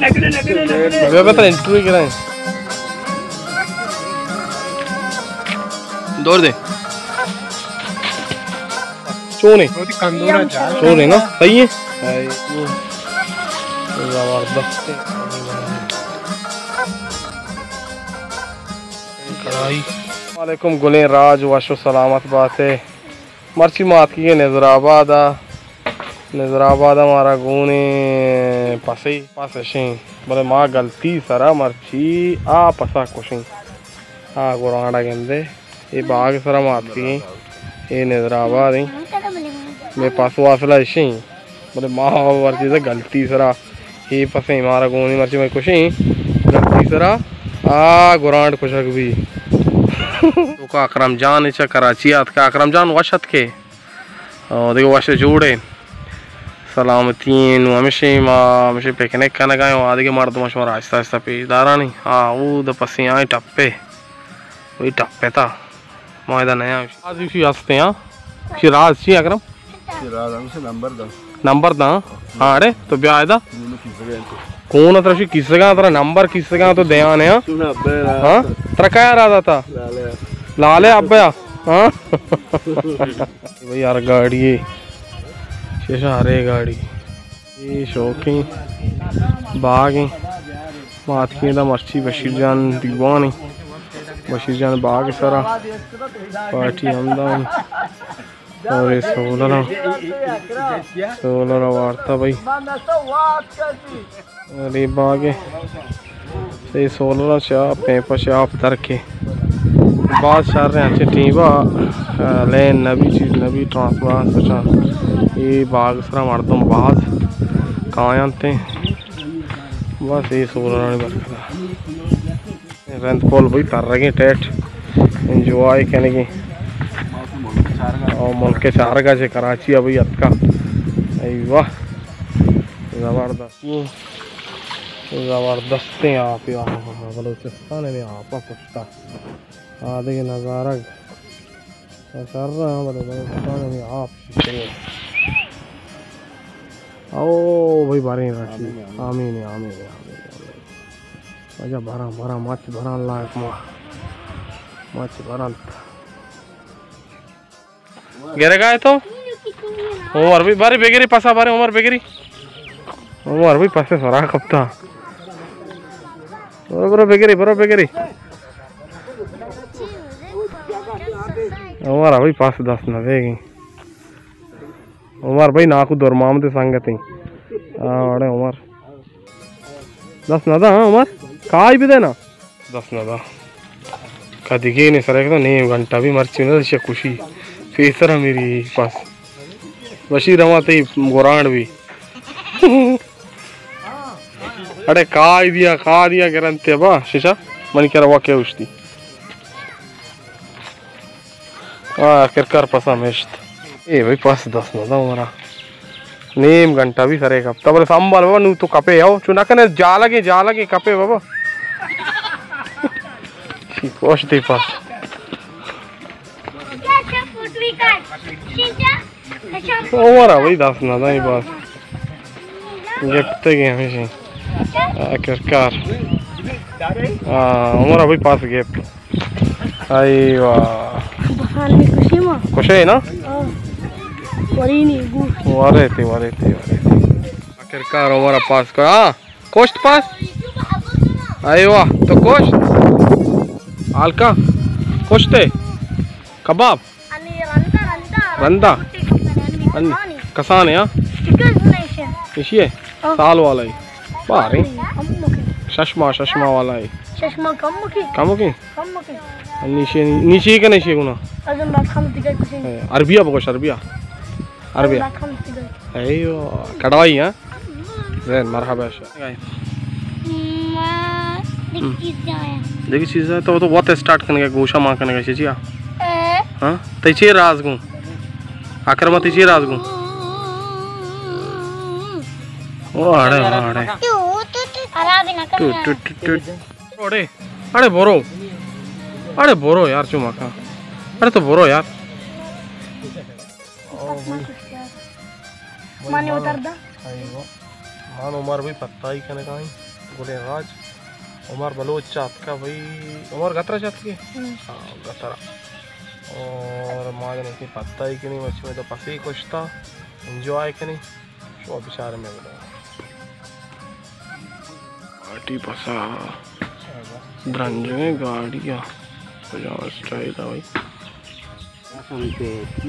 بیا بتر انٹرویو کرائیں۔ دور دے۔ چونے؟ چونے نا؟ صحیح ہے؟ زبردست۔ وعلیکم گلیں راج، وش و سلامت باتے۔ مرچی ما اتکگیں نظر آباد ءَ۔ نظر آباد ءَ مارا گون ایں پسے، پس اش ایں، بلے ما گلتی سرا مرچی آ پسا کشیں۔ آ گورانڈ ءَ گندے، اے باغ سرا ما اتکگیں، اے نظر آباد ایں۔ مئے پس واصلہ اش ایں، بلے ما مرچی گلتی سرا اے پسیں مارا گونی مرچی مئے کشیں، گلتی سرا آ گورانڈ کشگ بی۔ تو کا اکرم جان چہ کراچی آتکا، اکرم جان وش اتکے؟ او دگہ وش جوڑے۔ سلامتی ایں، نوں ہمشی ما ہمشی پکنک کنگا ایں، آ دگہ مردم شمارا آہستہ آہستہ پیش دارانی۔ ہاں، او دا پسیں آئیں ٹپے، وہی ٹپے تا۔ ما ادا نیا۔ راز ایشی ہستے ہاں۔ ایشی راز چی اکرم؟ ایشی راز ہم سے نمبر دا۔ نمبر دا؟ ہاں، اڑے تو بیا ادا۔ کون ترا شی کسگا، ترا نمبر کسگا تو دیانے ہاں؟ ہاں؟ ترا کیا راز آتا؟ لالے ابیا۔ ہاں؟ بھائی ہر گاڑی ہے۔ شیشہ ہرے گاڑی۔ اے شوقیں باغ ایں۔ ما اتکیں دا مرچی بشیر جان دیوان ایں۔ بشیر جان باغ سرا پارٹی ہمدا ایں۔ اور اے سولر، سولر وارتا بھائی۔ اور اے باغ اے۔ اے سولر چا پیپ چا آپ درکے۔ باز شر ایں انچیں ٹیما، آ، لین نبی، چیز نبی، ٹرانسفارمر سچان۔ اے باغ سرا مردم باز کاینت ایں۔ بس اے سولرانی برکتا۔ رند پول بھئی ترگیں ٹیٹ انجوائے کنگیں۔ او ملک چارگا چہ کراچی ءَ بھئی اتکا۔ اے واہ۔ زبردست۔ زبردستیں آپ، آہا، بلوچستان میں آپ پشتا۔ آ دگہ نظارگ۔ سر رہا بلے بلوچستان میں آپ شروع۔ او بھئی باریں راشی۔ آمین، آمین، آمین، آمین۔ واجہ بھراں، بھراں، مچ بھراں لائق ما۔ مچ بھراں۔ گرگا ئے تو؟ عمر بھئی، بارے بگری پسا، بارے عمر بگری۔ عمر بھئی پسے سرا کپتا۔ برو، برو بگری، برو بگری۔ عمر بھئی پس دست نہ دیگی۔ عمر بھئی ناکو در محمد سنگت ایں۔ آ، اڑے عمر۔ دست نہ دا، ہاں عمر؟ کائی بدے نا؟ دست نہ دا۔ کدیگے نے سرے کتا نیم گھنٹہ بھی مرچی نہ دشے کشی۔ پیسر میری پس۔ بشیر ہما تئی گورانڈ بھی۔ اڑے کائی دیا، کا دیا گرنتے با، ششا منی کرا واقعہ اشتی۔ آ، آخرکار پسا مشت۔ اے بھئی پس دست نہ دا عمرا۔ نیم گھنٹہ بھی سرے کپتا، بلے سنبھال بابا، نو تو کپے ہو، چو نہ کنے جالگے، جالگے کپے بابا۔ شی کوش دی پس۔ عمرا بھئی دست نہ دا، اے بس۔ گپتے گئے ہمیشہ۔ آخرکار۔ آ، عمرا بھئی پس گپت۔ اے واہ۔ بہان نے کشی ما۔ کشے نا؟ ہاں۔ وری نی گو۔ ورے تے، ورے تے، ورے تے۔ آخرکار عمرا پس کو۔ ہاں، کشت پس؟ اے واہ، تو کشت؟ ہلکا؟ کشتے؟ کباب؟ انی رندا، رندا۔ رندا؟ انی کسانے۔ کسانے، ہاں؟ چکن نہیں شے۔ ایشی ہے؟ ہاں۔ سال والا ہے۔ بارے۔ کم مکے۔ ششما، ششما والا ہے۔ ششما کم مکے۔ کم مکے؟ کم مکے۔ نیشے، نیشے کا نیشے گنا۔ ازم بات خم تیگا کچھ نہیں۔ اے، عربیہ بگوش، عربیہ۔ عربیہ۔ بات خم تیگا۔ ایو، کڑوائی، ہاں؟ زین، مرحبا شا۔ ما دیکھ ہم۔ چیز جایا۔ دیکھ چیز ہے، تو، تو وت اسٹارٹ کرنے کا، گوشا ماں کرنے کا، چیزیا۔ اے۔ ہاں؟ تئی چی راز گوں؟ اکرم تئی چی راز گوں؟ او، اڑے، اڑے۔ تو، تو، تو۔ خراب نہ کر۔ تو، تو، تو، تو۔ اڑے، اڑے برو۔ اڑے برو یار، چو مکا۔ اڑے تو برو یار۔ مانے اتر دا۔ مان عمر بھئی پتائی کنے کائیں۔ بولے راج، عمر بلوچ چاتکا بھئی، عمر گترا چاتکی؟ ہاں، گترا۔ اور ما جنکی پتہ ہی کنی، مچی میں تو پسی کشتا، انجوائے کنی۔ شما بچار میں بدا۔ پارٹی پسا درنجیں گاڑی آ۔ کجا اسٹائل آ بھائی؟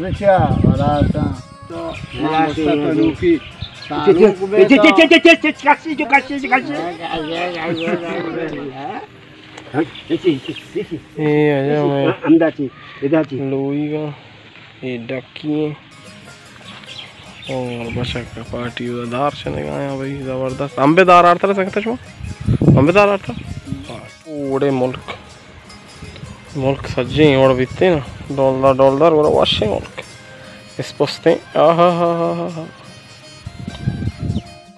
بچا، ولا سا۔ تو ولا سا تو لوکی۔ اے، اجا میں لوئی گا۔ اے ڈکی ایں۔ اور بچک پارٹی ادا دار چنگا آیا بھئی، زبردست۔ امبے دار آرتا سنگت شما؟ امبے دار آرتا؟ اوڑے ملک، ملک سجیں اوڑ بیتے نا، ڈولدار ڈولدار، گڑا وشیں ملک۔ اسپستیں، آہا ہا ہا ہا۔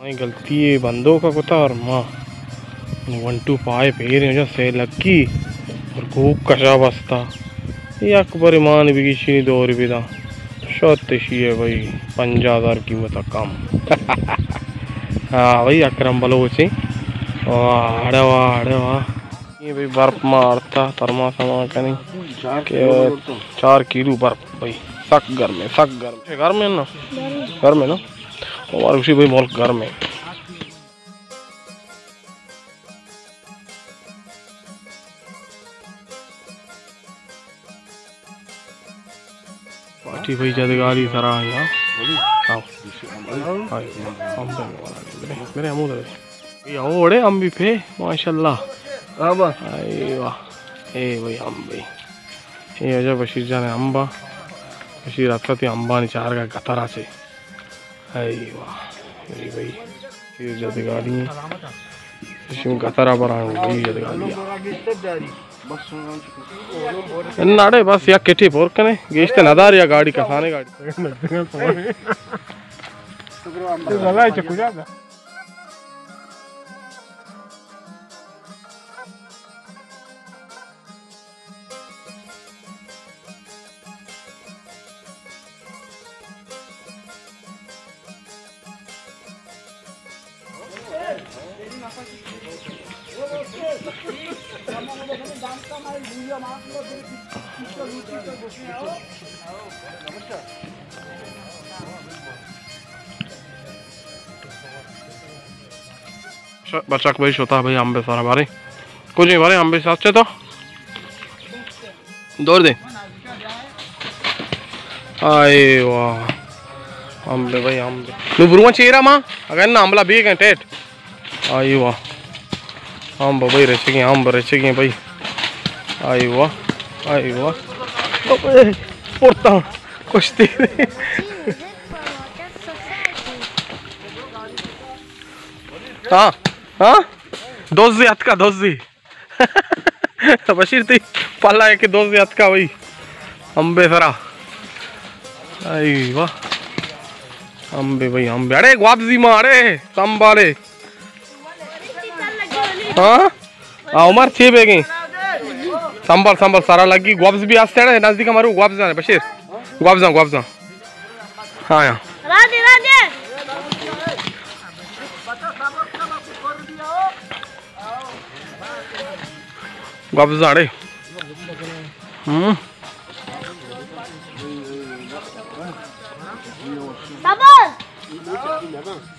اے غلطی اے بندوک ءَ کتا اور ما ون ٹو فائیو پھیریں جا سے لکی اور گوک کشا بستا۔ یک بر مان بگیشینی دور بداں۔ شت اشی ہے بھائی، پنجاہ ہزار قیمت کم۔ ہاں بھائی، اکرم بلوچ ایں۔ واہ، اڑے واہ، اڑے واہ۔ اے بھئی برف ما آرتا، ترماس ما کنی کہ چار کیلو برف بھئی، سک گرم ایں، سک گرم ایں۔ گرم ایں نا؟ گرم ایں نا؟ او مارا گوشی بھئی ملک گرم ایں۔ پارٹی بھئی جدگالی سرا آئی ہاں۔ آؤ۔ آؤ۔ میرے، میرے ہمود ہے۔ اے اوڑے امبی پہ، ماشاءاللہ۔ آبا۔ اے واہ۔ اے بھئی امبی۔ اے اجا بشیر جان امبا۔ بشیر اتکا تی امبانی چارگا گترا سے۔ اے واہ۔ اے بھئی۔ اے جدگالی۔ اشی گترا بران بھئی جدگالی۔ ناڑے بس یک کٹی پر کنے، گیشتے ندار یا گاڑی کسانے گاڑی۔ بچک بھئی شتا بھئی امبے سارا بارے۔ کجیں بارے امبے سچے تو؟ دور دے۔ آئے واہ۔ امبے بھائی امبے۔ نو برواں چیرا ماں۔ اگر نہ امبلا بیگ ہیں ٹیٹ۔ آئے واہ۔ امب بھائی رچگیں، امب رچگیں بھائی۔ آئے واہ۔ آئے واہ۔ ابے، پورتا۔ کشتی۔ ہاں۔ ہاں۔ دوزی اتکا دوزی۔ بشیر تئی پلا ہے کہ دوست اتکا بھائی۔ امبے سرا۔ اے واہ۔ امبے بھائی، امبے۔ اڑے گوابزی ماں، اڑے سنبھالے۔ ہاں؟ آ، عمر چی بیگیں؟ سنبھال، سنبھال، سارا لگی۔ گوابز بھی آستے اڑے، نزدیک ہمارو گوابز جانے، بشیر۔ گوابزاں، گوابزاں۔ ہاں، ہاں۔ راجے، راجے۔ گپ زاڑے۔ ہم۔ صبر۔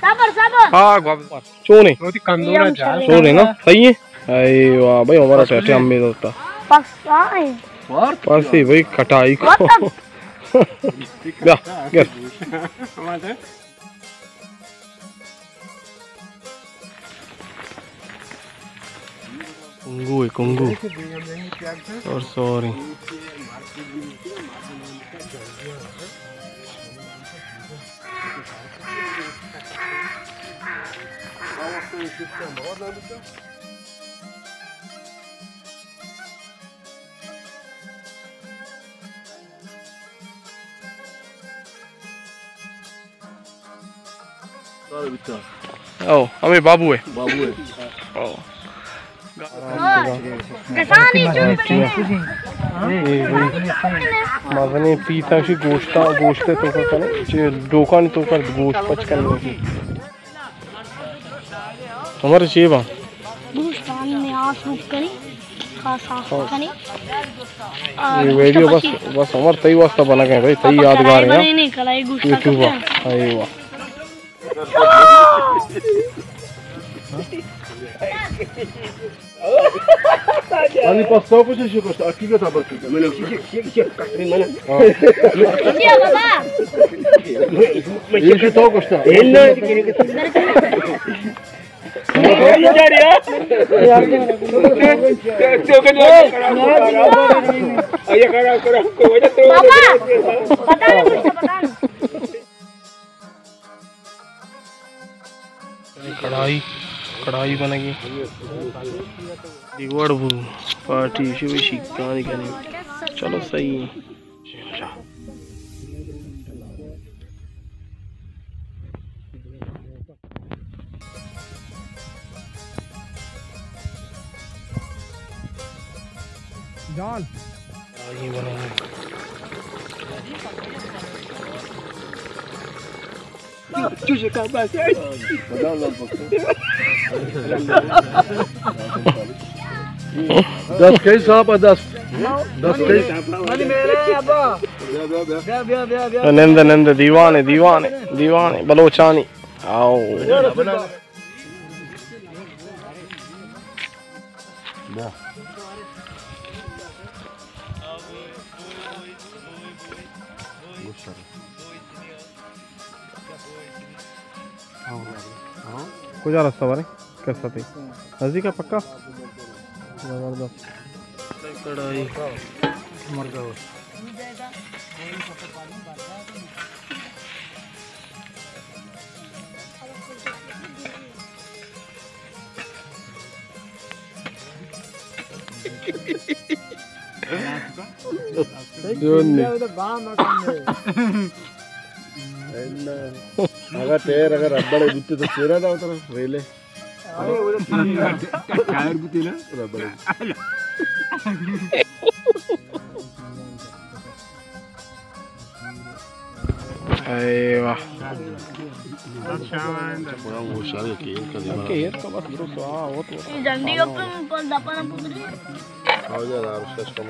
صبر، صبر۔ ہاں، گپ۔ چونے؟ چونے نا؟ صحیح ہے؟ اے واہ بھائی، ہمارا ٹیٹے ہم بھی دوتا۔ پاکستان۔ پاسی بھائی کٹائی کو۔ بیا، گیا۔ کنگو ہے، کنگو۔ اور سوری۔ او، ہمیں بابو ہے۔ بابو ہے۔ او۔ مزنیں پیساں شی گوشتا، گوشتے تو کا کنے، چے ڈوکانی تو کر گوشت پچ کنے۔ ہمارے چی با؟ خاص روپ کنی، خاص آف کنی۔ یہ ویڈیو بس، بس عمر تئی واسطہ بنا گئے بھائی، تئی یادگار ہے۔ بنے نہیں کلا، یہ گوشت یوٹیوب۔ ایوا۔ علی پس تو کچھ شو کچھ حقیقت خبر۔ من شیشے، شیشے کٹری من۔ یہ تو کچھ تھا۔ کڑائی، کڑائی بنگی۔ دیوڑ بو، پارٹی شو شیکانی کنی۔ چلو صحیح ہے۔ جان۔ دست کئی صاحب، دست۔ دست کئی؟ نند، نند، دیوانے، دیوانے، دیوانے، بلوچانی۔ آؤ۔ کجا رستہ بارے؟ کسا تئی؟ نزدیک ہے پکا؟ زبردست۔ کڑائی۔ مرغا۔ جون نے۔ اگر ٹائر اگر ربڑ بیتے تو چیرا دا اتنا ریلے۔ ٹائر بیتے نا ربڑ۔ اے واہ۔ ایر کا بس درست، ہاں، وہ تو۔ یہ جنڈی اپن پر دپا نہ پتری۔ آؤ جا، دار اس کا کم۔